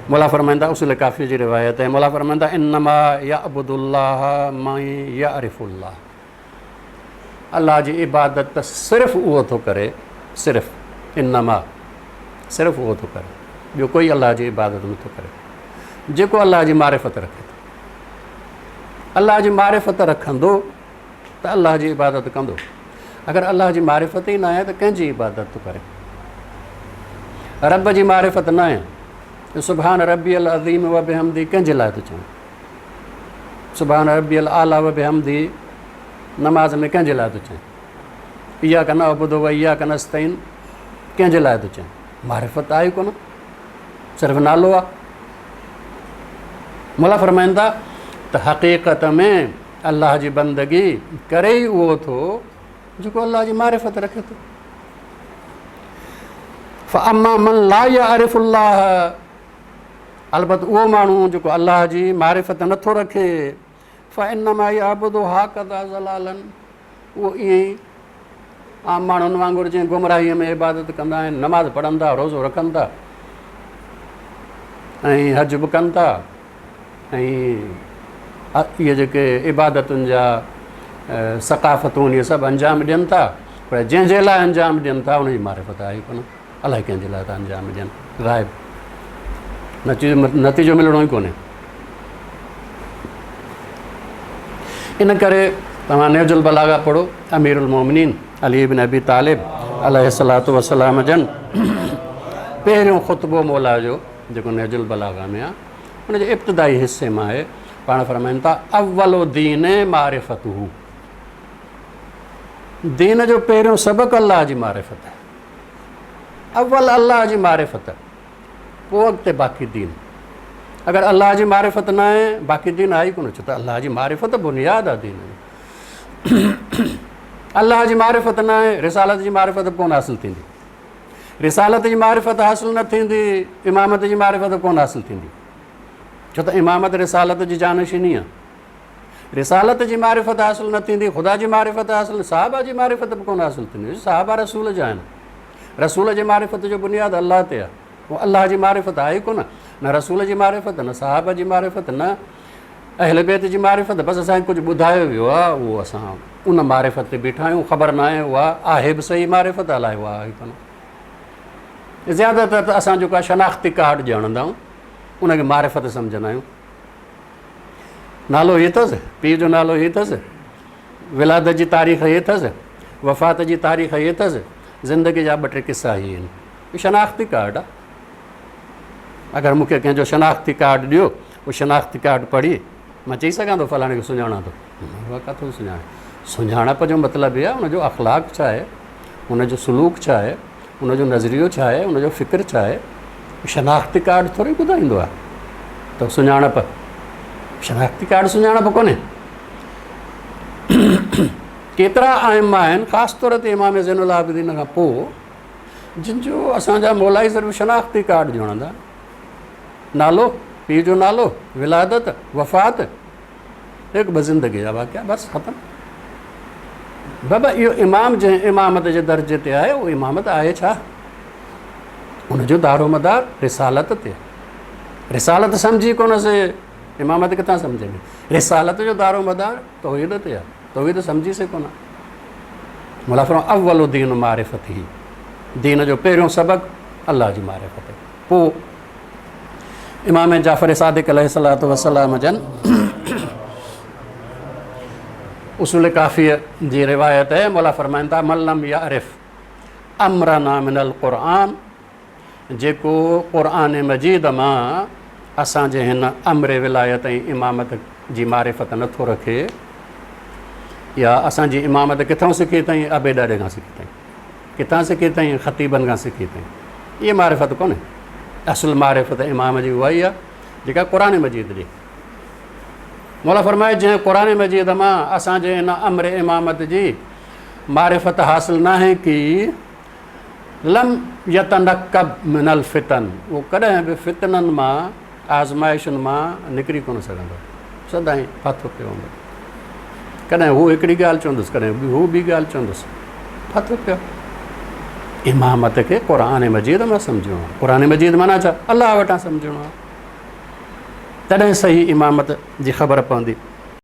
مولا فرمائن ٿا، اصول ڪافي جي روايت آهي، مولا فرمائن ٿا، انما يعبد الله من يعرف الله، الله جي عبادت ته صرف اهو ٿو ڪري، صرف انما صرف اهو ٿو ڪري، ٻيو ڪوئي الله جي عبادت نٿو ڪري، جيڪو الله جي معرفت رکي ٿو. الله جي معرفت رکندو ته الله جي عبادت ڪندو. اگر الله جي معرفت ئي ناهي ته ڪنهن جي عبادت ٿو ڪري؟ رب جي معرفت ناهي ته سبحان ربي العظيم و بحمدي ڪنهن جي لاء ٿو چوين؟ سبحان ربي الاعليٰ و بحمدي نماز ۾ ڪنهن جي لاء ٿو چوين؟ اياڪ نعبد و اياڪ نستعين ڪنهن جي لاء ٿو چوين؟ معرفت آهي ڪونه، صرف نالو آهي. مولا فرمائن ٿا ته حقيقت ۾ الله جي بندگي ڪري ئي اهو ٿو جيڪو الله جي معرفت رکي ٿو. فاما من لا يعرف الله، البت اهو ماڻهو جيڪو الله جي معرفت نٿو رکي، فانما يعبد هكذا ضلالا، اهو ائين ئي عام ماڻهن وانگر جيئن گمراهيء ۾ عبادت ڪندا آهن، نماز پڙهن ٿا، روزو رکن ٿا ۽ حج به ڪن ٿا ۽ اهي جيڪي عبادتن جا ثقافتون اهي سڀ انجام ڏين ٿا، پر جنهن جي لاء انجام ڏين ٿا ان جي معرفت آهي ڪونه، الائي ڪنهن جي لاء ٿا انجام ڏين، غائب، نتيجو ملڻو ئي ڪونهي. ان ڪري توهان نهج البلاغه پڙهو، امير المومنين علي بن ابي طالب عليه الصلوة والسلام جن پهريون خطبو مولا جو جيڪو نهج البلاغه ۾ آهي ان جي ابتدائي حصي مان آهي. پاڻ فرمائن ٿا اول دين معرفته، دين جو پهريون سبق الله جي معرفت آهي. اول الله جي معرفت، پوء اڳتي باقي دين. اگر الله جي معرفت نه آهي باقي دين آهي ئي ڪونه، ڇو ته الله جي معرفت بنياد آهي دين جو. الله جي معرفت نه آهي رسالت جي معرفت به ڪونه حاصل ٿيندي، رسالت جي معرفت حاصل نه ٿيندي امامت جي معرفت به ڪونه حاصل ٿيندي، ڇو ته امامت رسالت جي جانشيني آهي. رسالت جي معرفت حاصل نه ٿيندي، خدا جي معرفت حاصل، صحابه جي معرفت به ڪونه حاصل ٿيندي. صحابه رسول جا آهن، رسول جي معرفت جو بنياد الله تي آهي، پوء الله جي معرفت آهي ڪونه، نه رسول جي معرفت، نه صحابه جي معرفت، نه اهل بيت جي معرفت. بس اسان کي ڪجهه ٻڌايو ويو آهي، اهو اسان ان معرفت تي بيٺا آهيون، خبر نه آهي اها آهي به صحيح معرفت الائي اها آهي ڪونه. زياده تر ته اسان جيڪو آهي شناختي ڪارڊ ڄاڻندا آهيون، ان کي معرفت سمجهندا آهيون. نالو هي اٿس، پيء جو نالو هي اٿس، ولادت جي تاريخ هي اٿس، وفات جي تاريخ هي اٿس، زندگي جا ٻه ٽي قصا هي آهن. هي شناختي ڪارڊ آهي. اگر مون کي ڪنهن جو شناختي ڪارڊ ڏيو، اهو شناختي ڪارڊ پڙهي مان چئي سگهان ٿو فلاڻي کي سڃاڻان ٿو؟ نه، ڪٿو سڃاڻي. سڃاڻپ جو مطلب هي آهي ان جو اخلاق ڇا آهي، ان جو سلوڪ ڇا آهي، ان جو نظريو ڇا آهي، ان جو فڪر ڇا آهي. شناختي ڪارڊ ٿوري ٻڌائيندو آهي ته سڃاڻپ، شناختي ڪارڊ سڃاڻپ ڪونهي. ڪيترا ائمه آهن، خاص طور تي امام زين العابدين کان پوء، جن جو اسان جا مولائي صرف شناختي ڪارڊ ڄاڻندا، نالو، پيء جو نالو، ولادت، وفات، هڪ ٻه زندگي جا واقعا، بس ختم. بابا اهو امام جنهن امامت جي درجي تي آهي اهو امامت آهي ڇا؟ ان جو دارو مدار رسالت تي آهي. رسالت سمجهي ڪونه سي امامت ڪٿان سمجهي ۾؟ رسالت جو دارو مدار توحيد تي آهي، توحيد سمجهي سي ڪونه. مولا فرمايو اول دين معرفت هي، دين جو پهريون سبق الله جي معرفت. پوء امام جعفر صادق عليه الصلوة والسلام جن اصول ڪافيء جي روايت آهي، مولا فرمائن ٿا من لم يعرف امرنا من القرآن، جيڪو قرآن مجيد مان اسان جي هن امر ولايت ۽ امامت جي معرفت نٿو رکي، يا اسان جي امامت ڪٿان سکي اٿائين؟ ابي ڏاڏي کان سکي اٿائين. ڪٿان سکي اٿائين؟ خطيبن کان سکي اٿائين. اها معرفت ڪونهي. اصل معرفت امام جي اها ئي آهي جيڪا قرآن مجيد ڏي. مولا فرمائي جنهن قرآن مجيد مان اسان جي ان امر امامت جي معرفت حاصل ناهي ڪئي، لم يتنقب من الفتن، اهو ڪڏهن به فتنن مان، آزمائشن مان نڪري ڪونه سگهندو، سدائين ڦاٿو پيو هوندو. ڪڏهن هو هڪڙي ڳالهه چوندس، ڪڏهن هو ٻي ڳالهه چوندس، ڦاٿو پيو. امامت کي قرآن مجيد مان سمجهڻو آهي. قرآن مجيد معنيٰ ڇا؟ الله وٽان سمجهڻو آهي. تڏهن صحيح امامت جي خبر پوندي.